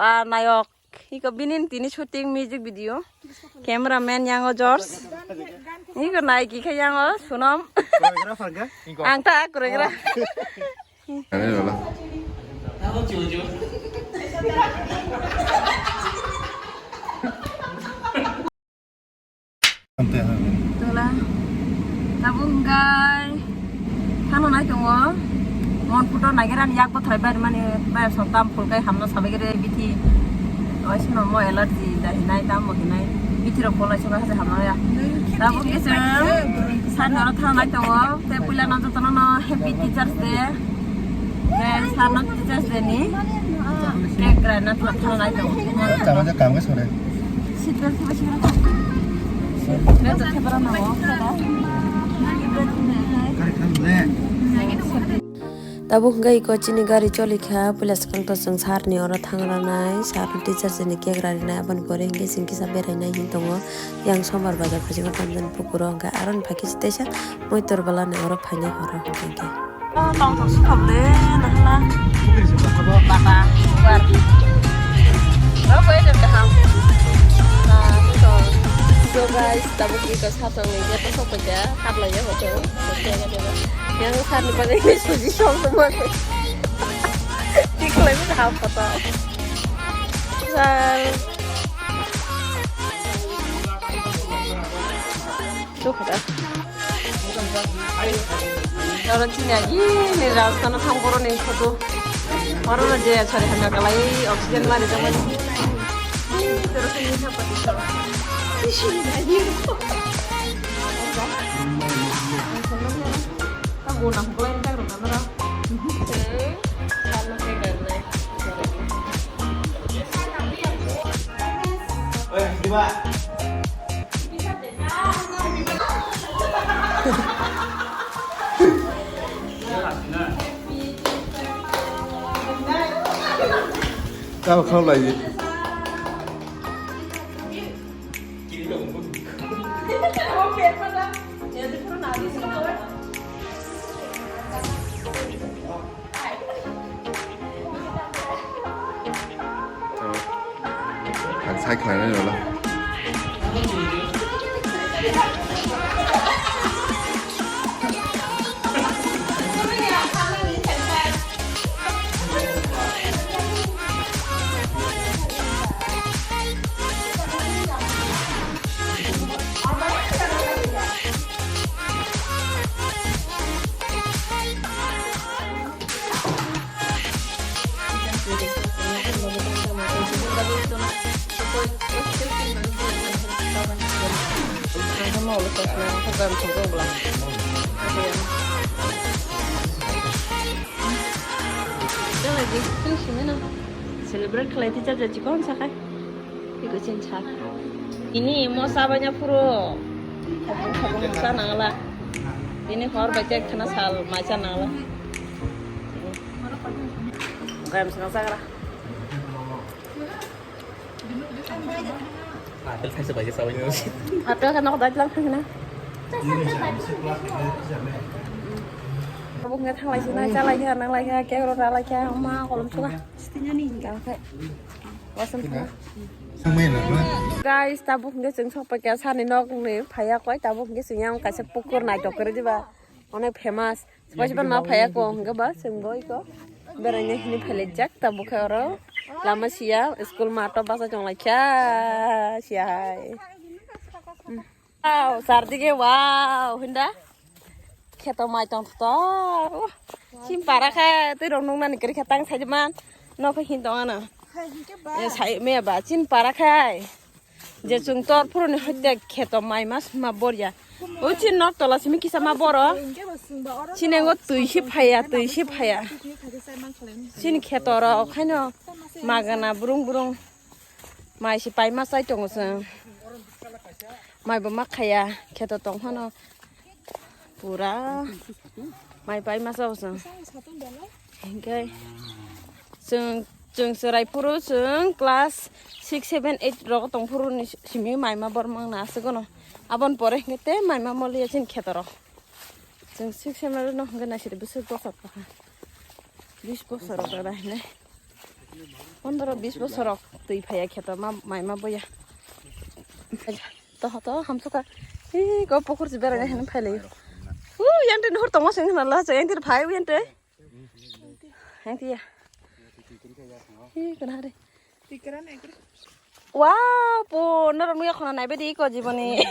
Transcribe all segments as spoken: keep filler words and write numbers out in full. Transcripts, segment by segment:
pa nayok. Iko bini tini shooting music video. Cameraman yango George. Iko naiki khe yango Sonam. Choreographer ga? Ang ta choreographer. Ano wala? Tola. Tabuk hwnkhe thangna nai tongo. Mon photo naigerani yak bwthai bai mani bai soktam phulkai hamno sabai gere bithi. Oisino mo allergy da hinai tamo hinai bithi rok polai soba hase hamno ya. Tabuk hwnkhe chwng sani oro thangna nai tongo. Tei puila no jotono no happy teachers day. Tei sano teachers day ni cake grinder thangna nai tongo. Tama ja kam ga sore. Tabuk hwnkhe iko chini gari choli kha, puila swkang to chwng sar ni oro thang rwnai, sar ni teacher chini cake rarinai, aboni pore hwnkhe chwng kisa berainai hin tongo, yang sombar bazar phaisingwi tamjani pukuro hwnkhe, aroni phaikhe teisa moitor bwlani oro phainai horo hwnkhe. Tongthok si thok de, nahla. Bata, bar. Rok bai de kaham. Ah, so, so guys, tabuk iko satong ni je to sok paja, hap lai ya hotel. Hotel ga de. Yang sar ni bagwi ni suji song to mo. Tik lai mo hap kota. Sar. Oro chini agi ni rasta no thang boroni photo. Oro no je sari hamya kalai oxygen mari jama. Tao khao lai. Ang sai khlainai rwla. Celebrate khlai teacher ja chikon sakai. Iko chin cha. Ini mo sabanya puro. Khopung khopung cha nangla. Ini hor bai tek khana sal mai cha nangla. Gam sana sagala. Apple khaisa bai sabanya. Apple khana kok dai lang khana. Tabuk nge thanglai sina, chalai kha, nanglai kha, kek rok ralai kha, ma kolom suka. Sitinya ni hingka khe. Wasam thana. Guys, tabuk nge chwng sok paikha sani nok ni phaiya koi, tabuk nge chwng yang kaisa pukur naitok kwrwi diba. Onek famous. Sobai sobai no phaiya ko hingke ba chwng bo iko. Beraina hini phailaijak tabuk khe oro. Lama siya, school mato basa chonglai kha, siya hai. Wow, sar dige wow, hinda. Kheto mai tong to. Chin para kha, twi rong nung nani kri kha tang sai man. No khe hin tong ano. Hai, hingke ba? E, sai me ba, chin para khai. Je chwng tor phuruni hoite kheto mai mas ma borya. O chin nok tola simi kisa ma boro. Hingke ba chwng ba oro. Chin engo twi si phaya, twi si phaya. Chin kheto ro, okhaino magana brung brung. Mai si pai ma chai tongo chwng. Mai bo ma khaya, kheto tong phano. Pura mai pai ma chao chwng. Hingke chwng, chwng chwrai phuru chwng class six, seven, eight rok tong phuru ni simi mai ma bor mang na aswk no. Abon pore hingke te mai ma moliya chini kheto rok. Chwng six, seven no hingke naisiri bwswk bosor kaha. Bis bosor rok da hinai. Pondro bis bosorok twi phaiya kheto ma mai ma boya. Toho to hamsukha. Hi go pukur si berai hin phailayo. U yante nuhur tongo sing hna la sa yante phai u yante. Yante ya. Hi kana re. Wow, po norok nuya khona nai bedi ko jiboni.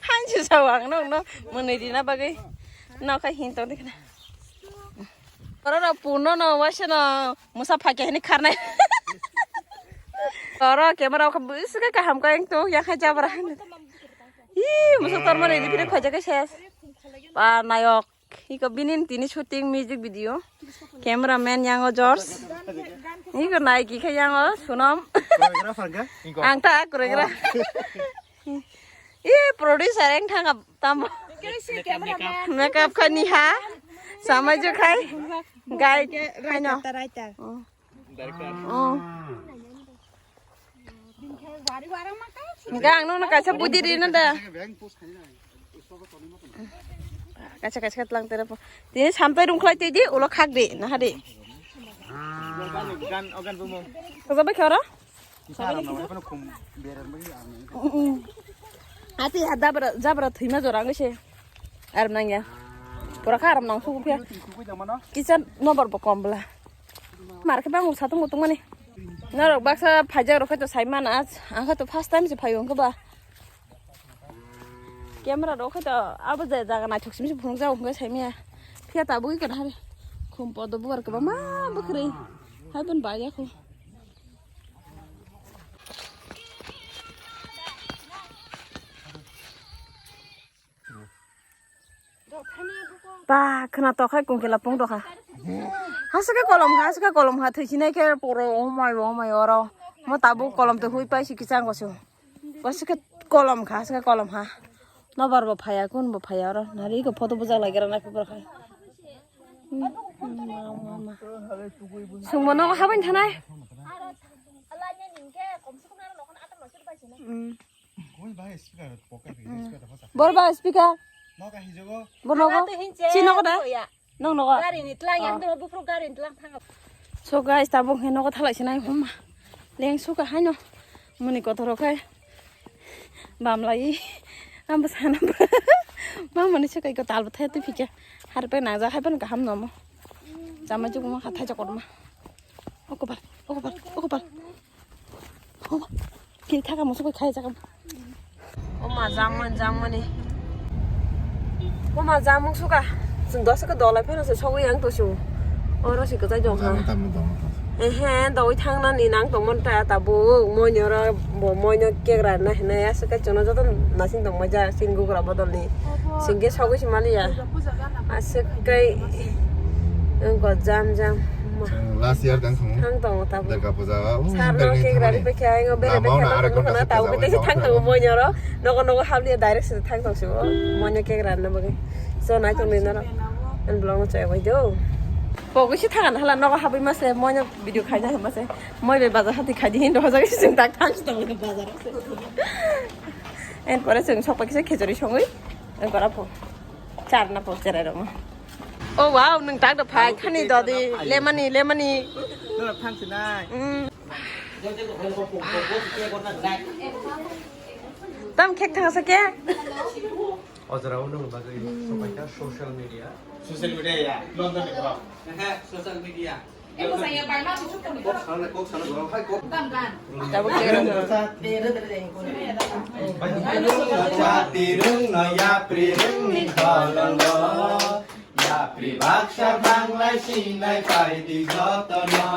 Hanju sawang no no mwnwi rina bagwi. No khai hin tong dikna. Oro no puno no waisa no musa phakya hini kharnai. Oro camera kha bwswk kaham ka engto ya kha jabra. Ih, musa tormani di phire khoja ka ses. Pa nayok. Iko binin tini shooting music video. Cameraman yango George. Iko naiki kha yango Sunam. Choreographer ga? Ang ta choreographer. Ih, producer eng thang tamo. Makeup khai ni ha. Samai jo khai. Guide khai no. Oh. Enggak, ang nungno kaisa budi rina da. Kaisa kaisa tlang tere po. Tini samtai rungkhlai tei di, ulo khak di, naha di. Gan, oh, gan bumung. Kajabai khoro? Ati ha dabra, jabra thwima jora wngwi se. Aram nangya. Pura kha aram nang sugu phiya. Kisa nobar bo kom bla. Mar khe bang satung utung mani. Norok baksa phaijak rok khe to sai mana. Ang khe to first time se phaio wngkhe ba. Camera rok khe to abo je jaga naithok simi se phunuk jago wngkhe sai maya. Phiya tabuk ikha hari. Khum podo bubar kwbangma bwkhwrwi. Hai ban bai yakho. Ba khwna tokhai kungkila pung tokha. Hasike kolom kha, hasike kolom kha, thwisinai khe poro omai omai oro. Mo tabuk kolom to hui pai si kichang kosu. Hasike kolom kha, hasike kolom kha. Nobar bo phaya, kun bo phaya oro. Nari ko photo bujak lai gira nai pura khai. Sungbo nogo habani thanai. Bor ba speaker. Bo nogo. Si nogo da? Nong nogo. Gari ni tlang yang dong, bufru gari ni tlang thang. So guys, tabuk he nogo thalai sinai homa. Leng suka haino. Muni kotor kai. Bam lai. Am sana. Bam muni suka ko tal bathai tu phika. Har pe na ja hai pan kaham nomo. Jama jugo ma hathai jokot ma. Okopal, okopal, okopal. Oba, ki thaka musuko khai jaka. Oma jamon jamoni. Oma jamung suka. Chwng dosa ka dolai phano se sogwi ang to su. Oro se kwchai dong ha. Tamo, tamo, tamo, tamo. Ehe, doi thangnani nang tongmon ta tabuk. Moino ro bo moino kegra na hene aswk kai chwngno joto nasing tongmai ja sing gugra bodolni. Singke sogwi se maliya. Aswk kai wngkha jam jam. Chwng last year tang thangmo. Thang tongo tabuk. Durga puja o, Sar no bereng kegra thangmani. Ri pekha, ingo bere lama pekha ono no arak ghonta khana tabuk sitwmani bete jama thang tongo thangmani. Moino ro. Nogo nogo habliya direct se thang tong sibo. Moino kegra na bagwi. So nai tong ni noro. An vlog no chaya bai do. Pogwi si thang hala nogo habwi ma se moino video khai ja ma se. Moi be bazar hati khai di hin do hojak si tak thang tong bazar. En pore chwng sok pai kisa khejori songwi. En pora po. Charna po cherai rokno. Oh wow, nwng tak da phai khani dodi lemani lemani. Nora thansi nai. Mm. Tam khek thang sa ke? Ojra o nwng bagwi sopaikha social media. Social media ya, London ni bro. Ehe, social media. Kok sana, kok sana, bro. Hai, kok. Tabuk khe. Chati rung no yapri rung ni kholongo. Yapri baksa banglai sinai pai di jotono.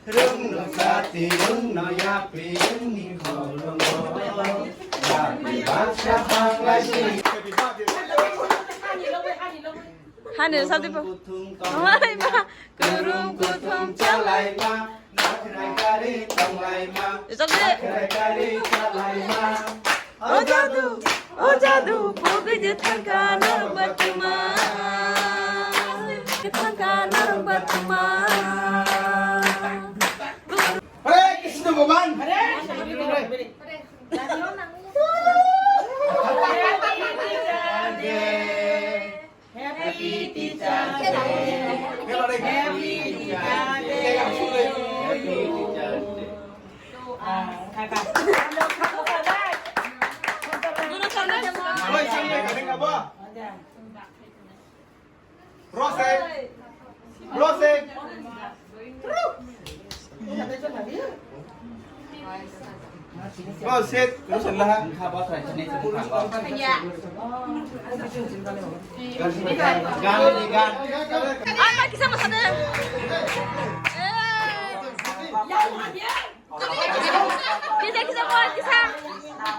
Rung no chati rung no yapri rung ni kholongo. Yapri baksa banglai sinai. Hani sabdi po. Hai ma. Kurum kuthum chalaima, nakhrai kari tonglaima, ijak de. Nakhrai kari chalaima. O jadu, o jadu, pogwi je thangka norok batuma. Thangka norok batuma. Hare Krishna Bhaban. Hare Krishna. Happy Teacher Day. Happy Teacher Day. Oi, sangre, kadeng abo. Rosek. Rosek. Rosek. Rosek laha. Gan, gan. Apa kisah maksudnya? Eh. Kisa, kisa, buat kisa.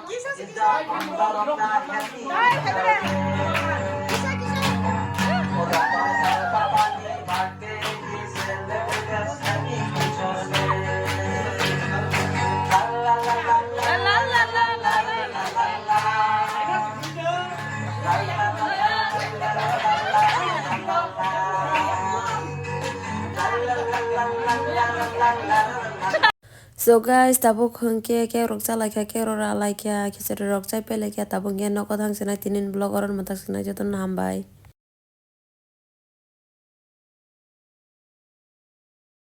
Kisa, kisa. Hai, hai, hai. Kisa, kisa. La, la, la, la, la, la. So guys, tabuk hwnkhe cake rok chalaikha, cake rok ralaikha, khichari rok chaipailai kha, tabuk hwnkhe nogo thangsinai tinin vlog oro mwthang sinai jotono hambai.